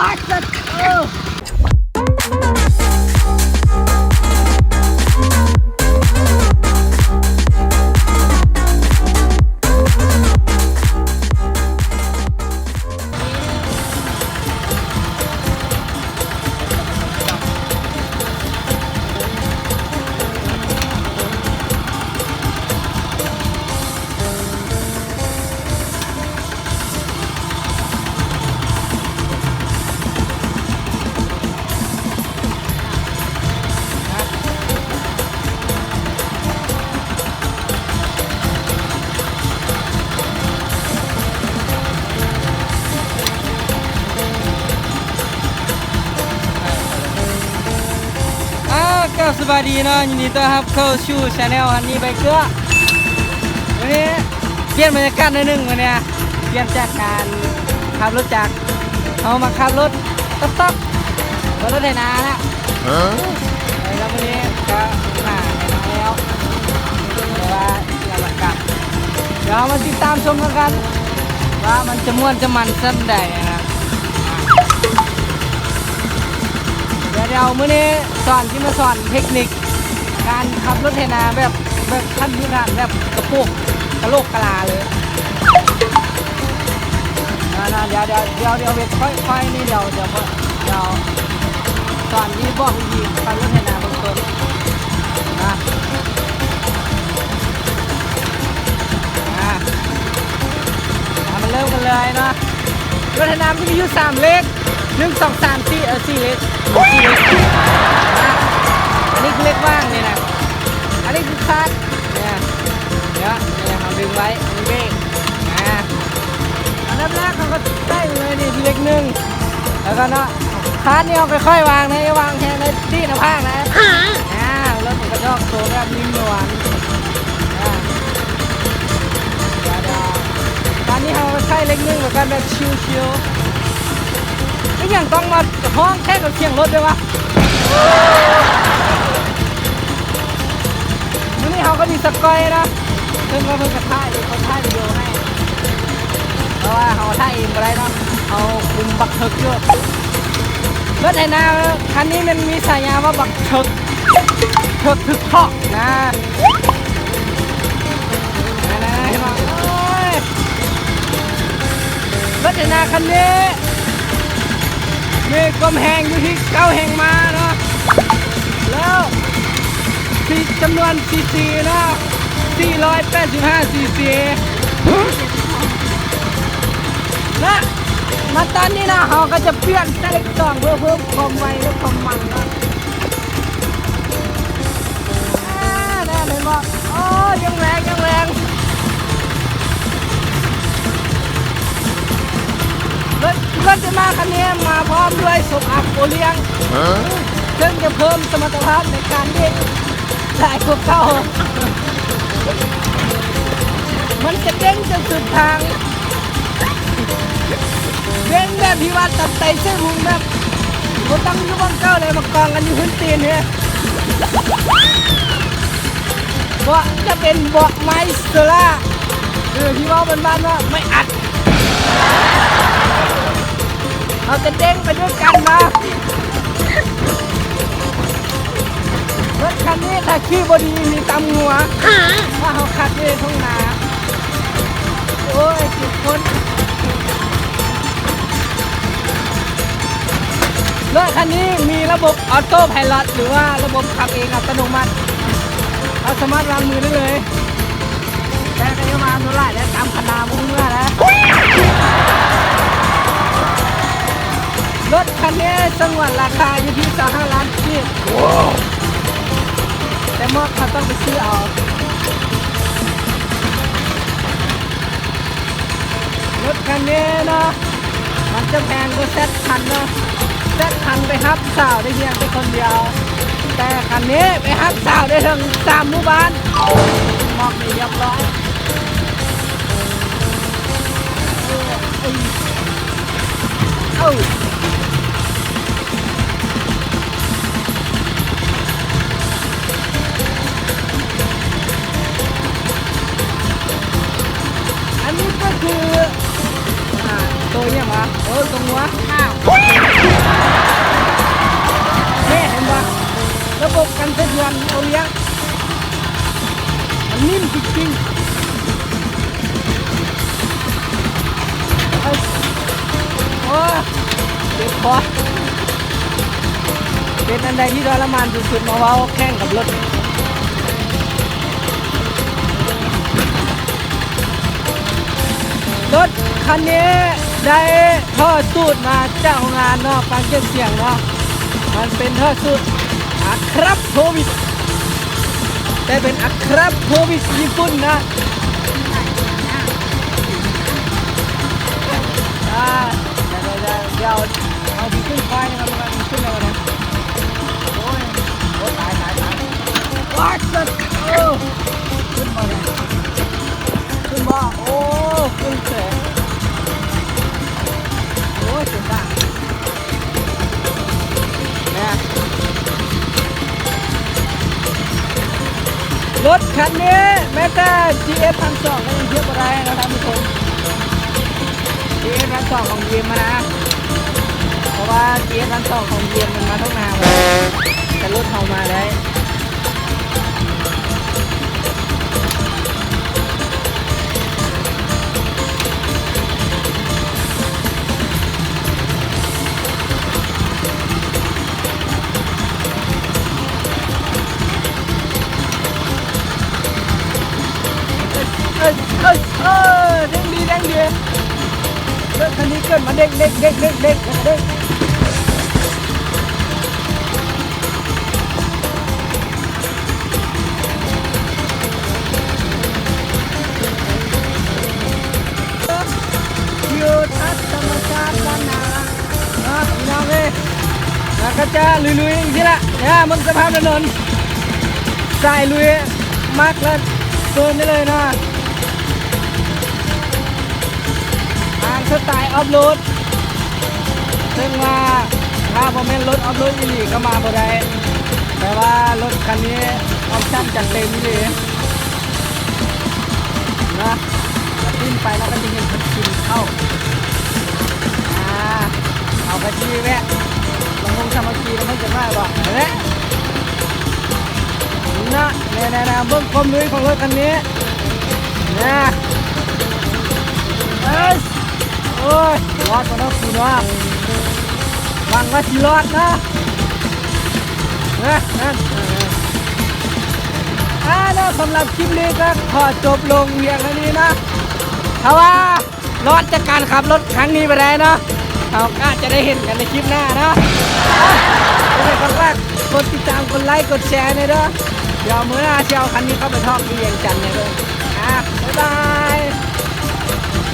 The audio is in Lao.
Action! ອ່າ ກາບສະບາຍດີເນາະ ຍິນດີຕ້ອນຮັບເຂົ້າສູ່ Channel Honey Biker ມື້ນີ້ປ່ຽນບັນຍາກາດໜ້ອຍໜຶ່ງ ມື້ນີ້ປ່ຽນຈາກການຂັບລົດຈັກ ເຮົາມາຂັບລົດຕັອກໆ ບໍ່ລົດໄຖນາລະ ເອີ ແລ້ວມື້ນີ້ກະຫາໄຖນາແລ້ວ ແຕ່ວ່າ ດຽວເຮົາມາຕິດຕາມຊົມນຳກັນ ວ່າມັນຈະມ່ວນຈະມັນສ່ຳໃດນະ. ດຽວ ດຽວມື້ນີ້ສອນ ຊິມາສອນເທັກນິກການຂັບລົດໄຖນາແບບ ແບບຂັ້ນພື້ນຖານ ແບບກະໂປກກະໂຫຼກກະລາເລີຍ. ນະ ນະ ດຽວ ດຽວ ດຽວ ດຽວ ຄ່ອຍໆ ນີ້ ດຽວ ດຽວ ດຽວສອນ ທີ່ບອກວິທີຂັບລົດໄຖນາເບື້ອງຕົ້ນນະ. ອ່າ ເຮົາມາເລີ່ມກັນເລີຍເນາະ. ລົດໄຖນາມັນຈະມີຢູ່ສາມເຫຼັກ ໜຶ່ງ ສອງ ສາມ ສີ່ ເອີ ສີ່ເຫຼັກ ສີ່ເຫຼັກນະ. ອັນນີ້ຄືເຫຼັກຫວ່າງນີ້ນະ ອັນນີ້ຄືຄາດ ນີ້ ນີ້ ນີ້ ເຮົາດຶງໄວ້ ອັນນີ້ເບຣກ ອ່າ ອັນດັບແລກເຮົາກະໃສ່ເລີຍນີ້ເຫຼັກໜຶ່ງ ແລ້ວກະເນາະ ຄາດນີ້ເຮົາຄ່ອຍໆວາງນະ ຢ່າວາງແຮງນະ ຕີນໜ້າຜາກນະ. ອ່າ ລົດມັນກະຈອກໂຕແບບນິ້ມນວນ. ອ່າ ດຽວ ດຽວ ຕອນນີ້ເຮົາໃສ່ເຫຼັກໜຶ່ງແລ້ວກະແບບຊິວໆ ອີ່ຫຍັງຕ້ອງມາຮ້ອງແຂ່ງກັບສຽງລົດດ້ວຍວະ? ມື້ນີ້ເຮົາກະມີສະກອຍນະ ເພິ່ນກະ ເພິ່ນກະຖ່າຍ ເພິ່ນຖ່າຍວິດີໂອໃຫ້ ເພາະວ່າເຮົາຖ່າຍເອງບໍ່ໄດ້ເນາະ ເຮົາຄຸມບັກເຖິກຢູ່. ລົດໄຖນາຄັນນີ້ແມ່ນມີສາຍາວ່າບັກເຖິກ ເຖິກຖືກເທາະນະ. ນັ້ນໆໆ ເຫັນບໍ່? ໂອ້ຍ ລົດໄຖນາຄັນນີ້ມີຄວາມແຮງຢູ່ທີ່ເກົ້າແຮງມ້າເນາະ ແລ້ວທີ່ຈຳນວນຊີຊີເນາະ ສີ່ຮ້ອຍແປດສິບຫ້າຊີຊີ ແລະ ມາຕອນນີ້ນະ ເຮົາກະຈະປ່ຽນໃສ່ເຫຼັກສອງ ເພື່ອເພີ່ມຄວາມໄວ ແລະ ຄວາມມັນເນາະ. ອ່າ ນັ້ນເຫັນບໍ່? ໂອ້ ຍັງແຮງ ຍັງແຮງ. ລົດ ລົດທີ່ມາຄັນນີ້ມາພ້ອມດ້ວຍສົມອາໂປລ້ຽງ ເຊິ່ງຈະເພີ່ມສະມັດຕະພາບໃນການເບຣກຫຼາຍກວ່າເກົ່າ. ມັນຈະເດັ່ງຈົນສຸດທາງ. ເບິ່ງແບບທີ່ວ່າຕັດໄຕເສັ້ນຫຸງແບບບໍ່ຕ້ອງຢູ່ບ່ອນເກົ່າເລີຍ ມາກອງກັນຢູ່ພື້ນຕີນເດ. ເບາະຈະເປັນເບາະໄມ້ໂຊລາ ຫຼືທີ່ເວົ້າບ້ານໆວ່າໄມ້ອັດ. ເຮົາຈະເດັ່ງໄປດ້ວຍກັນເນາະ. ລົດຄັນນີ້ຖ້າຂີ່ບໍ່ດີມີຕຳງົວ ຖ້າເຮົາຂັບຢູ່ໃນທົ່ງນາ. ໂອ້ຍ ເຈັບຄົນ. ລົດຄັນນີ້ມີລະບົບອອໂຕ້ໄພລອດ ຫຼືວ່າລະບົບຂັບເອງອັດຕະໂນມັດ ເຮົາສາມາດວາງມືໄດ້ເລີຍ. ແຕ່ກະຢ່າມາໂດນຫຼາຍແລ້ວ ຕຳຄັນນາບໍ່ເມື່ອແລ້ວ. ລົດຄັນນີ້ສະຫງວນລາຄາຢູ່ທີ່ຊາວຫ້າລ້ານກີບ ແຕ່ມອບເຮົາຕ້ອງໄປຊື້ເອົາ. ລົດຄັນນີ້ເນາະ ມັນຈະແພງກວ່າແຊັດຄັນເນາະ ແຊັດຄັນໄປຮັບສາວໄດ້ພຽງແຕ່ຄົນດຽວ ແຕ່ຄັນນີ້ໄປຮັບສາວໄດ້ເຖິງສາມໝູ່ບ້ານ. ມອບນີ້ລຽບຮ້ອຍ. ເອີ ເອີ ເອີ. ອັນນີ້ກະຄື ອ່າ ໂຕຫຍັງວະ? ເອີ ຕົວງົວ. ແມ່ນ ເຫັນບໍ່? ລະບົບກັນສະເທືອນເອົາລຽງ ມັນນິ້ມຈິງໆ. ໂອ້ ເຈັບຄໍ. ເປັນອັນໃດທີ່ທໍລະມານທີ່ສຸດ ມາເວົ້າແຂ່ງກັບລົດ. ລົດຄັນນີ້ໄດ້ທໍ່ສູດມາຈາກໂຮງງານເນາະ, ຟັງຈາກສຽງເນາະ, ມັນເປັນທໍ່ສູດອາຄຣາໂພວິດ ແຕ່ເປັນອາຄຣາໂພວິດຍີ່ປຸ່ນນະ. ອ່າ ດຽວ ດຽວ ດຽວ ດຽວເອົາທີ່ຂຶ້ນຄວາຍນີ້ມາດູກັນ ຂຶ້ນໄດ້ບໍ່ນະ? ໂອ້ຍ ໂອ້ຍ ຕາຍ ຕາຍ ຕາຍ. What the ໂອ້ ຂຶ້ນບໍ່ນະ? ຂຶ້ນບໍ່? ໂອ້ ຂຶ້ນເສຍ. ໂອ້ຍ ເສຍຕາ. ແມ່ນ ລົດຄັນນີ້ແມ້ແຕ່ ຈີເອັສພັນສອງ ກໍຍັງທຽບບໍ່ໄດ້ນະທ່ານຜູ້ຊົມ. ຈີເອັສພັນສອງ ຂອງບີເອັມນະ ເພາະວ່າ ຈີເອັສພັນສອງ ຂອງບີເອັມມັນມາທາງໜ້າໝົດ ແຕ່ລົດເຮົາມາໄດ້. ເອີຍ ເອີຍ ເອີຍ ເດ້ງດີ ເດ້ງດີ. ເອີຍ ຄັນນີ້ເກີດມາເດ້ງ ເດ້ງ ເດ້ງ ເດ້ງ ເດ້ງ ເດ້ງ. ທິວທັດທຳມະຊາດດ້ານໜ້າເນາະ ພີ່ນ້ອງເອີຍ. ແລ້ວກໍຈະລຸຍໆ ຈັ່ງຊີ້ລະ ເບິ່ງສະພາບຖະໜົນ ສາຍລຸຍ ມັກແລ້ວເຊີນໄດ້ເລີຍເນາະ. ທາງສະໄຕອອຟໂຣດ ເຊິ່ງວ່າຖ້າບໍ່ແມ່ນລົດອອຟໂຣດອີ່ຫຼີກໍມາບໍ່ໄດ້, ແຕ່ວ່າລົດຄັນນີ້ອອບຊັນຈັດເຕັມອີ່ຫຼີນະ. ປີນໄປແລ້ວກໍຈະເຫັນເພິ່ນກິນເຂົ້າ. ອ່າ ເຮົາກໍຊິແວະລຳວົງສາມັກຄີນຳເພິ່ນຈັກໜ້ອຍບໍ? ເອີ ນະ ແນ່ໆ ເບິ່ງຄວາມລຸຍຂອງລົດຄັນນີ້ນະ. ເອີຍ ໂອ້ຍ ລອດບໍ່ເນາະກູເນາະ, ຫວັງວ່າຊິລອດເນາະ. ເອີ ນັ້ນ ເອີ ເອີ ອ່າ ແລ້ວສຳລັບຄລິບນີ້ກໍຂໍຈົບລົງພຽງເທົ່ານີ້ເນາະ. ຖ້າວ່າລອດຈາກການຂັບລົດຄັ້ງນີ້ໄປໄດ້ເນາະ, ເຮົາກໍອາດຈະໄດ້ເຫັນກັນໃນຄລິບໜ້າເນາະ. ອ່າ ກໍໃຫ້ກະຝາກກົດຕິດຕາມ ກົດໄລ ກົດແຊແດ່ເດີ. ດຽວມື້ໜ້າຊິເອົາຄັນນີ້ເຂົ້າໄປຖອກທີ່ວຽງຈັນໃຫ້ເບິ່ງ. ອ່າ ບາຍບາຍ.